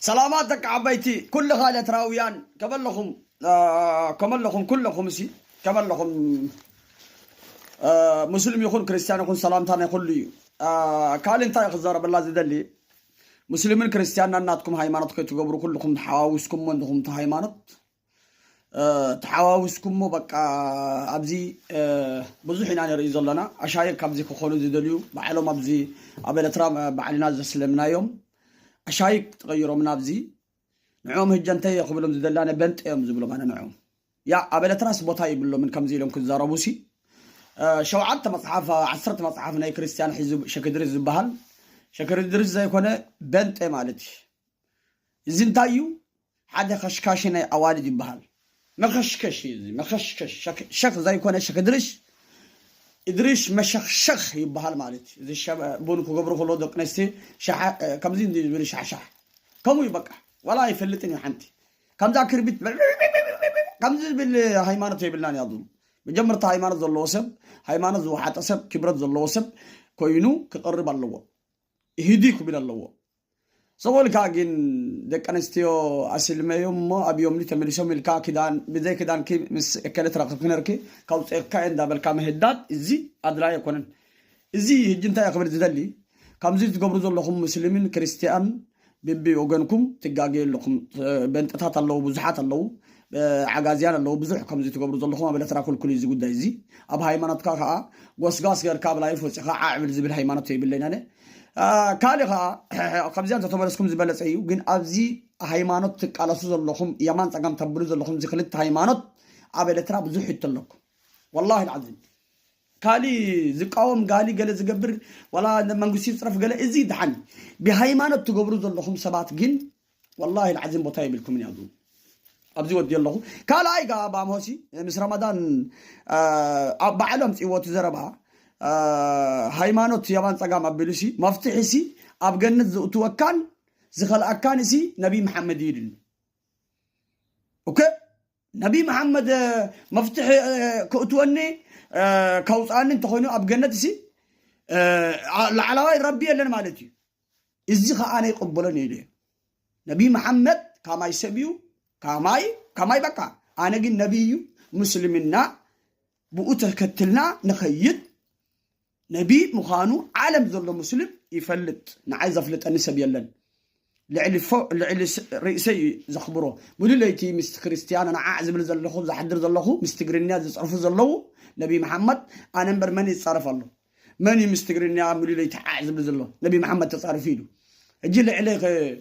ሰላማት ደቂ ዓበይቲ ኩልኻ ኤርትራውያን ከመለኹም ከመለኹም ኩለኹም ሲ ከመለኹም። ሙስሊም ይኹን ክርስቲያን ይኹን ሰላምታ ናይ ኩሉ እዩ። ካልእ እንታይ ክዛረበላ ዝደሊ፣ ሙስሊምን ክርስቲያን ናናትኩም ሃይማኖት ከይትገብሩ ኩልኹም ተሓዋውስኩሞ እንድኹም እቲ ሃይማኖት ተሓዋውስኩሞ በቃ ኣብዚ ብዙሕ ኢና ንርኢ ዘለና። ኣሻይክ ካብዚ ክኾኑ ዝደልዩ ባዕሎም ኣብዚ ኣብ ኤርትራ ባዕልና ዘስለምናዮም ኣሻይክ ተቐይሮምና ኣብዚ ንዕኦም ህጀ እንተየ ክብሎም ዝደላነ በንጠ እዮም ዝብሎም ኣነ ንዕኦም ያ ኣብ ኤርትራስ ቦታ ይብሎምን ከምዚ ኢሎም ክዛረቡ ሲ ሸውዓተ መጽሓፍ ዓሰርተ መጽሓፍ ናይ ክርስቲያን ሒዙ ሸክድሪ ዝበሃል ሸክድሪ ዘይኮነ በንጠ ማለት እዩ። እዚ እንታይ እዩ? ሓደ ኸሽካሺ ናይ ኣዋልድ ይበሃል። መኸሽከሽ እዩ እዚ። መኸሽከሽ ሸክ- ሸኽ ዘይኮነ ሸክድርሽ እድሪሽ መሸኽሸኽ ይበሃል ማለት እዩ። እዚ ሸ- ቡን ክገብሩ ከሎ ደቂ ኣንስትዮ ሸሓ- ከምዚ እንዲ ዝብል ሻሕሻሕ ከምኡ እዩ በቃ። ዋላ ኣይፈልጥን እዩ ሓንቲ ከምዛ ክርቢት ከምዚ ዝብል ሃይማኖት የብልናን እያ። መጀመርታ ሃይማኖት ዘለዎ ሰብ ሃይማኖት ዝወሓጠ ሰብ ክብረት ዘለዎ ሰብ ኮይኑ ክቐርብ ኣለዎ። ህዲ ክብል ኣለዎ። ሰው ኢልካ ግን ደቂ ኣንስትዮ ኣስልመዮም እሞ ኣብዮምኒ ተመሊሶም ኢልካ ክዳን ብዘይ ክዳንኪ ምስ እከለ ትራኸብኪ ነርኪ ካውፀካ እየ እንዳበልካ ምህዳድ እዚ ኣድላይ ኣይኮነን። እዚ ህጂ እንታይ ክብል ዝደሊ ከምዚ ትገብሩ ዘለኹም ሙስሊምን ክርስቲያን ብቢ ወገንኩም ትጋገዩ ኣለኹም። በንጥታት ኣለዉ ብዙሓት ኣለዉ። ዓጋዝያን ኣለዉ ብዙሕ ከምዚ ትገብሩ ዘለኹም ኣብ ኤርትራ ክልኩል እዩ እዚ ጉዳይ እዚ። ኣብ ሃይማኖትካ ከዓ ጎስጋስ ገርካ ኣብ ላይፍ ወፂኻ ዓዕብል ዝብል ሃይማኖት የብለይናነ። ካልእ ከዓ ካብዚኣ እንተተመለስኩም ዝበለፀ እዩ። ግን ኣብዚ ሃይማኖት ትቃለሱ ዘለኹም የማን ፀጋም ተብሉ ዘለኹም እዚ ክልተ ሃይማኖት ኣብ ኤርትራ ብዙሕ ይተለኩም ወላሂ ልዓዚም። ካሊ ዝቃወም ጋሊ ገለ ዝገብር ዋላ መንግስቲ ይፅረፍ ገለ እዚ ድሓን ብሃይማኖት ትገብሩ ዘለኹም ሰባት ግን ወላሂ ልዓዚም ቦታ የብልኩምን እያ ኣብዚ ወዲ ኣለኹ። ካልኣይ ጋ ባሞሲ ምስ ረመዳን ኣብ ባዕሎም ፅወቱ ዘረባ ሃይማኖት የማን ፀጋም ኣቢሉሲ መፍትሒሲ ኣብ ገነት ዝእትወካን ዝኸልኣካን ሲ ነቢ መሓመድ ይድል ኦኬ ነቢ መሓመድ መፍትሒ ክእትወኒ ከውፅኣኒ እንተኮይኑ ኣብ ገነት ሲ ላዕላዋይ ረቢ የለን ማለት እዩ። እዚ ከዓ ኣነ ይቅበሎን እየ። ነቢ መሓመድ ካማይ ሰብ እዩ። ካማይ ካማይ በቃ ኣነ ግን ነቢ እዩ። ሙስልምና ብኡ ተከትልና ንኸይድ ነቢ ምዃኑ ዓለም ዘሎ ሙስሊም ይፈልጥ። ንዓይ ዘፍልጠኒ ሰብ የለን። ልዕሊ ፎ- ልዕሊ ስ- ርእሰይ እዩ ዘኽብሮ። ሙሉ ለይቲ ምስ ክርስትያን ንዓዕ ዝብል ዘለኹ ዝሓድር ዘለኹ ምስ ትግርኛ ዝፀርፉ ዘለዉ ነቢ መሓመድ ኣነ እምበር መን ይፃረፍ ኣሎ? መን እዩ ምስ ትግርኛ ሙሉ ለይቲ ዓዕ ዝብል ዘሎ? ነቢ መሓመድ ተፃርፉ ኢሉ ሕጂ ልዕሊ ኸ-